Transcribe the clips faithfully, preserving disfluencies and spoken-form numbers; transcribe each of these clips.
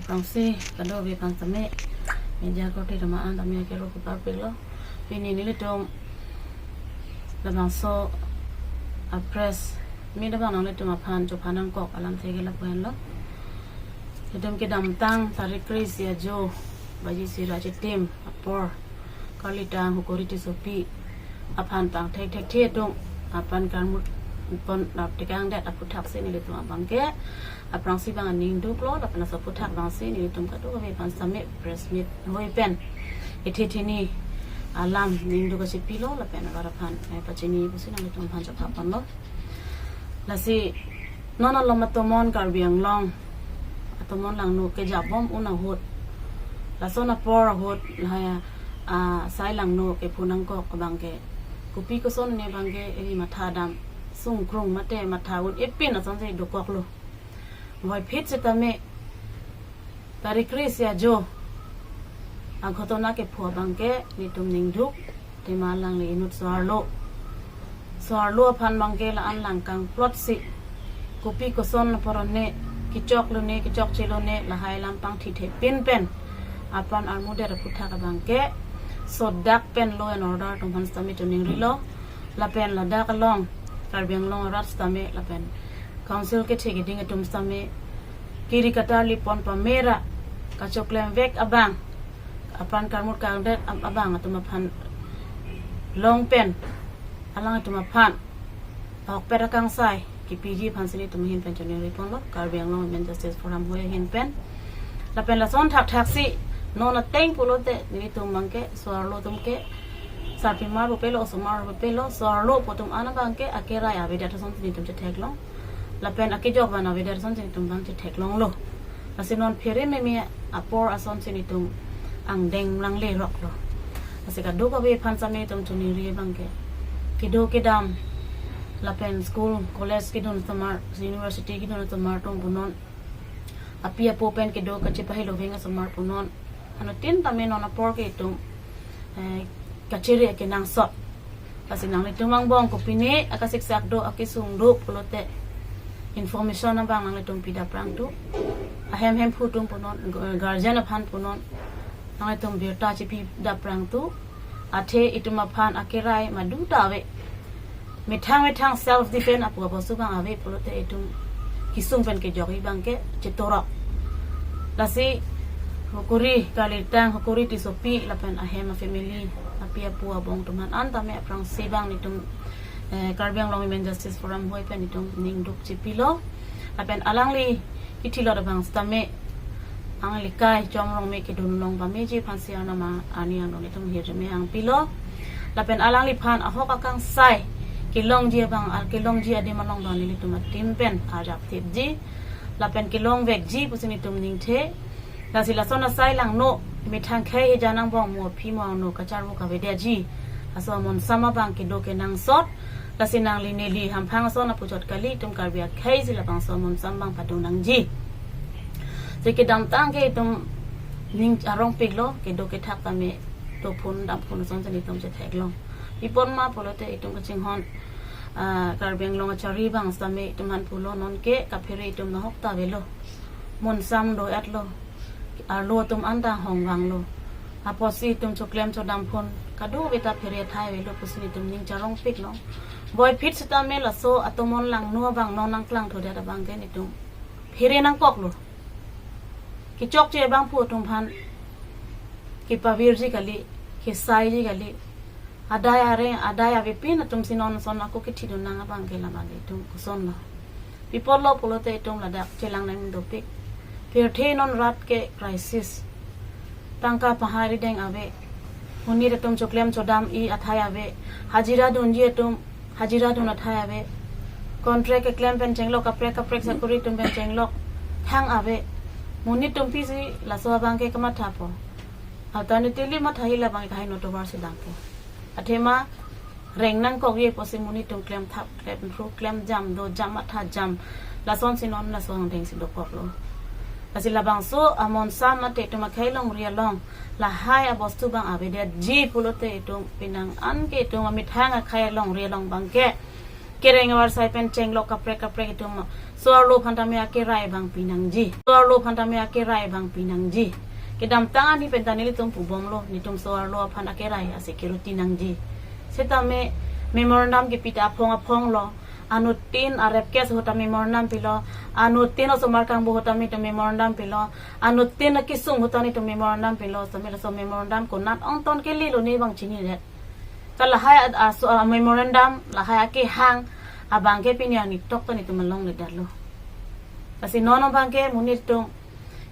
Aphrangsi kadokave aphan tame, media korte atum an tame akero keparpiklo. Pini nelitum labangso a-press meet abang nanglitum aphan chopha nangkok alamthe ke lapu henlo. Itum kedamtang tarik kre-isi ajo baji isi ra chitim apor Karlitang Hukuri Tissopi aphan pangthek thekthe atum apran karmut pon nap tekangdet aputhaksi nelitum abangke aphrangsi abang aning duklo, lapen laso aputhak abangsi nelitum kadokave aphan tame press meet hoi pen ithi thini alam ningduk kachepilo lapen avar aphan, eh, pachini pusi nanglitum aphan chopha ponlo. Lasi non alom atomon Karbi Anglong atomon langno kejabom un ahut, lason apor ahut lahai, ah, sai langno kephu nangkok abangke kopi koson ne abangke eri matha dam sungkrung mate matha un-epin asonsi dokoklo. Voiphit sitame tarik kre-isi ajo aghotona kephu abangke nelitum ningduk, tema alangli inut so-arlo, so-arlo aphan abangke la-an lang kangplotsi kopi koson apor ne, kechoklo ne kechokchelo ne lahai alam pangthithepin pen apran armudet aputhak abangke sodak pen law and order atum aphan sitame choningrilo. Lapen ladak along Karbi Anglong arat sitame lapen council kethe keding atum sitame kiri katarli pon pamera kachoklemvek abang, apran karmut kangdet ab-, abang atum aphan long pen alanglitum aphan ahokpet akangsai kepiji aphansi nelitum ahin pen choningri ponlo, Karbi Anglong Women Justice Forum hoi ahin pen. Lapen lason thakthaksi non ateng pulote nelitum abangke so-arlo atum ke sarpimar pupelo, osomar pupelo, so-arlo pu atum an abangke akerai avedet asonsi nelitum chetheklong. Lapen akejok van avedet asonsi nelitum abang chetheklonglo. Lasi non phere meme apor asonsi nelitum angdeng langleroklo. Lasi kadokave aphan tame nelitum choningri abangke kedo kedam lapen school, college kedun osomar, university kedun osomar atum punon, api apo pen kedo kachepahelo veng osomar punon, anuttin tame non apor ke itum, eh, kachere kenangsot. Lasi nanglitum angbong kopine akasiksak do, akesung do pulote information abang nanglitum pidapprang tu. Ahem hemphu atum punon, gu-, guardian aphan punon, nanglitum birta chepidapprang tu. Athe itum aphan akerai madu ta ave. Methang methang self defense apu abostu abang ave pulote itum kesung pen kejokji abangke chetorok. Lasi Hukuri Karlitang Hukuri Tissopi lapen ahem afamily, api apo abong atum an tame aphrangsi abang nelitum, eh, Karbi Anglong Women Justice Forum hoi pen nelitum ningduk chepilo. Lapen alangli kithilot abang sitame alangli kai Chom Rongme kedun long pameji aphansi arnam arni angno nelitum hirjume angpilo. Lapen alangliphan ahok akangsai kelongji abang, al kelongji adim along abang nelitum a-team pen arjap thipji. Lapen kelongvekji pusi nelitum ningthe. Lasi lason asai langno methang khei hejan angbong mo aphi mo angno kacharvo kavedetji aso amonsam abang kedo kenangsot. Lasi nangli neli hamphang ason apuchot kali, itum Karbi akhei si labangso amonsam abang padun nangji. Si kedamtang ke itum ning arongpiklo, kedo kethak tame tophun damphun asonsi nelitum chetheklong. Pi apot ma pulote itum kachinghon, ah, Karbi Anglong achari abang sitame itum aphan pulo, non ke kaphere itum nahok ta avelo. Monsam do-etlo. Arlo atum anta hongvanglo. Apotsi itum choklem chodamphun kadokave ta phere athai avelo pusi nelitum ning charongpiklo. Voiphit sitame laso atomon langno abang non nangklangthudet abangke nelitum phere nangkoklo. Kechokche abangphu atum aphan kepavirji kali, kesaiji kali. Adai areng, adai avepin atumsi non ason ako kithidun nang abangke labang itum kosonlo. Pi apotlo pulote itum ladak chelang nang dopik. Pirthe non rat ke crisis. Tangka pahari deng ave. Monit atum choklem chodam-i athai ave. Hajira dunji atum hajira dun athai ave. Contract keklem pen chenglok, kaprek kaprek sakori atum pen chenglok thang ave. Monit atum pisi laso abangke kamathapo. Alternatively mathaji labang kaheno tovar si dangpo. Athema reng nangkokji pusi monit atum klemthap, klemthru, klemjam do, jam matha jam. Lasonsi non laso angdengsi dokoklo. Lasi labangso amonsam mate itum akhei longri along lahai abostu abang avedetji pulote itum penang an ke itum amethang akhei longri along abangke Kereng avarsai pen chenglok kaprek kaprek itum so-arlo aphan tame akerai abang pinangji. So-arlo aphan tame akerai abang pinangji. Kedamtang ani pen ta nelitum pubomlo, netum so-arlo aphan akerai asecurity nangji. Setame memorandum kepi ta aphong aphong lo. Anuttin a-rape case ahut ta memorandum pilo. Anuttin osomar kangbo ahut ta netum memorandum pilo. Anuttin akesung ahut ta netum memorandum pilo. Setame laso memorandum konat ongton kelelo ne abang chinidet. Ta lahai a, a, so, a, memorandum, lahai akehang abang ke pini arni tok ta netum along ledetlo. Lasi non abang ke monit atum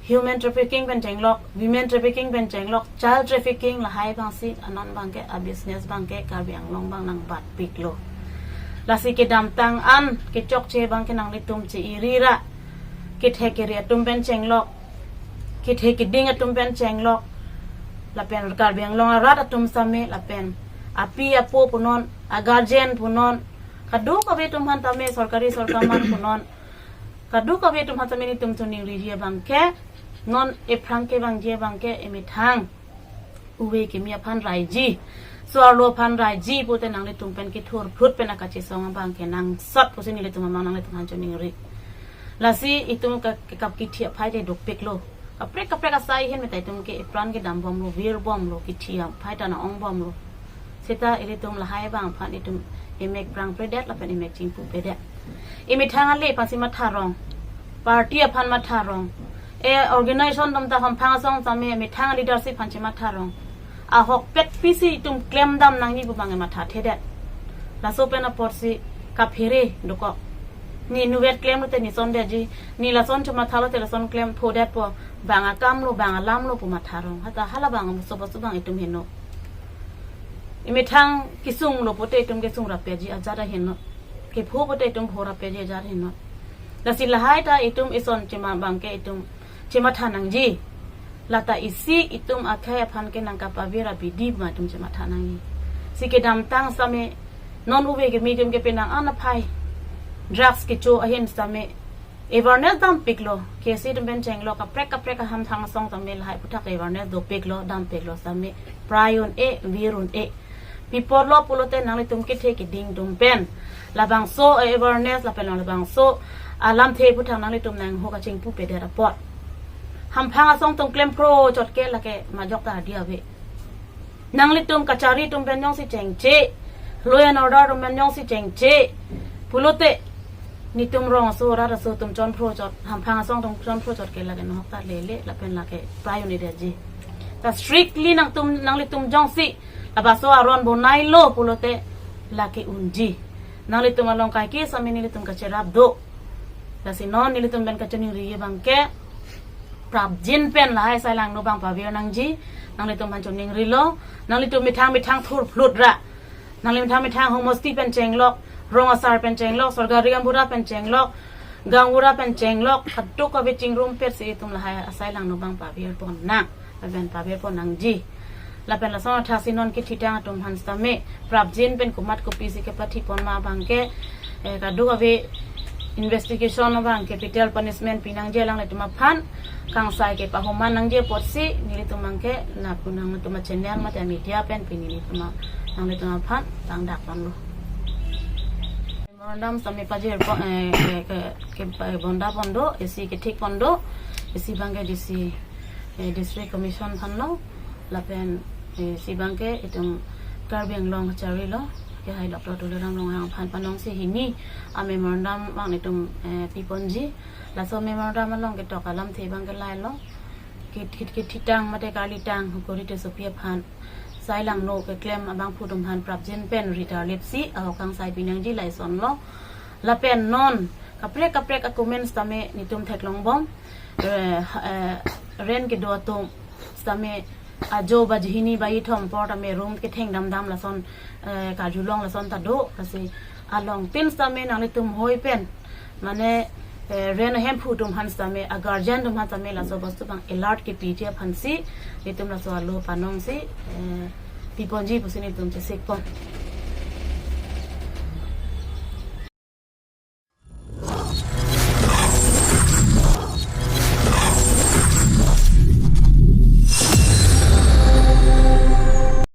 human trafficking pen chenglok, women trafficking pen chenglok, child trafficking lahai abangsi anon abang ke a-business abang ke Karbi Anglong abang nangbatpiklo. Lasi kedamtang an kechokche abang ke nanglitum che-iri ra, kethe kere atum pen chenglok, kethe keding atum pen chenglok, lapen Karbi Anglong arat atum same, lapen api apo punon, a-guardian punon, kadokave atum aphan tame, sorkari sorkar man punon, kadokave atum aphan tame netum choningriji abang ke, non ephrang kevangji abang ke emethang uve kimi aphan raiji, so-arlo aphan raiji pute nanglitum pen kethur phrut pen akachesong abang ke nangsot pusi nelitum amang nanglitum aphan choningri. Lasi itum ka, ka, kithi aphai te dopiklo. Kaprek kaprek asai ahin meta itum ke epran kedambomlo, virbomlo, kithi aphai ta na-ongbomlo. Seta ilitum lahai abang aphan itum emek prangpredet lapen emek chingpupedet. Emethang ale aphansi matharong, party aphan matharong, e organization atum ta hamphang asong tame emethang leadership aphan chematharong. Ahokpet pisi itum klemdam nangji pu abang emathathedet. Laso pen apotsi kaphere dokok. Ne inutvet klemlote ne sondetji, ne lason chomathalote lason klemphodetpo, bang akamlo, bang alamlo pu matharong. Hata hala abang sobos abang itum heno. Emethang kesunglo pute itum kesung rapji ajat ahinlo. Kepho pute itum pho rapji ajat ahinlo. Lasi lahai ta itum ison chema abang ke itum chematha nangji. Lata isi itum akhei aphan ke nangkapavir abidi ma itum chematha nangji. Si kedamtang same non uve kimi itum ke penang an aphai drugs kecho ahin same awareness dampiklo. KSA atum pen chenglok kaprek kaprek ahamphang asong tame lahai aphuthak awareness dopiklo, dampiklo same prai un-e, vir un-e. Pi apotlo pulote nanglitum kethe keding atum pen, labangso awareness lapen labangso alamthe aphuthak nanglitum nangho kachingpupedet apot. Hamphang asong atum klempro chot ke lake majok ta hadi ave. Nanglitum kachari atum pen jongsi chengche, law and order atum pen jongsi chengche pulote, netum rong aso rat aso atum chonphro chot, hamphang asong atum chonphro chot ke lake nohok ta lele lapen lake prai un-edetji. Ta strictly nangtum, nanglitum jongsi labangso aron bonailo pulote lake unji. Nanglitum along kaike same nelitum kacherap do. Lasi non nelitum pen kachoningri abang ke prapjin pen lahai asai langno abang pavir nangji. Nanglitum aphan choningrilo. Nanglitum methang methang thur phlut ra, nanglitum methang methang homosti pen chenglok, rong asar pen chenglok, sorkari gaonbura pen chenglok, gaonbura pen chenglok, kadokave chingrumpetsi itum lahai asai langno abang pavirpon nang, lapen pavirpon nangji. Lapen lason athaksi non kethitang atum aphan sitame prapjin pen komat kopisi kepathipon ma abang ke, eh, kadokave investigation abang capital punishment pinangji alanglitum aphan, kangsai ke pahoman nangji apotsi nelitum abang ke lapu nangtum achannel mate media pen pini nelitum a-, nanglitum aphan tangdakponlo. Memorandum sitame pajirpon, eh, ke, ke, ke, eh, bondapon do, isi kethikpon do, isi abang ke D C, eh, District Commission aphanlo, lapen, eh, isi abang ke itum Karbi Anglong kacharilo, kehai Doctor Tuliram Ronghang aphan panongsi hini a-memorandum abang netum, eh, piponji. Laso memorandum along ketok alamthe abang ke lailo. Kit, kit, kit, kethitang mate karlitang, hukuri tesopi aphan asai langno keklem abangphu atum aphan prapjin pen ritarlipsi ahok kangsai pinangji, laisonlo. Lapen non kaprek kaprek a-comment sitame netum theklongbom, eh, ha-, eh, rent kedo atum sitame ajo bajihini bayithom apor tame room ketheng damdam lason, eh, karjulong lason ta do, lasi alongtin sitame nanglitum hoi pen, mane, eh, rent ahemphu atum aphan sitame, a-guardian atum aphan sitame laso bostu abang alert kepiji aphansi netum laso alo panongsi, eh, piponji pusi netum chesikpon.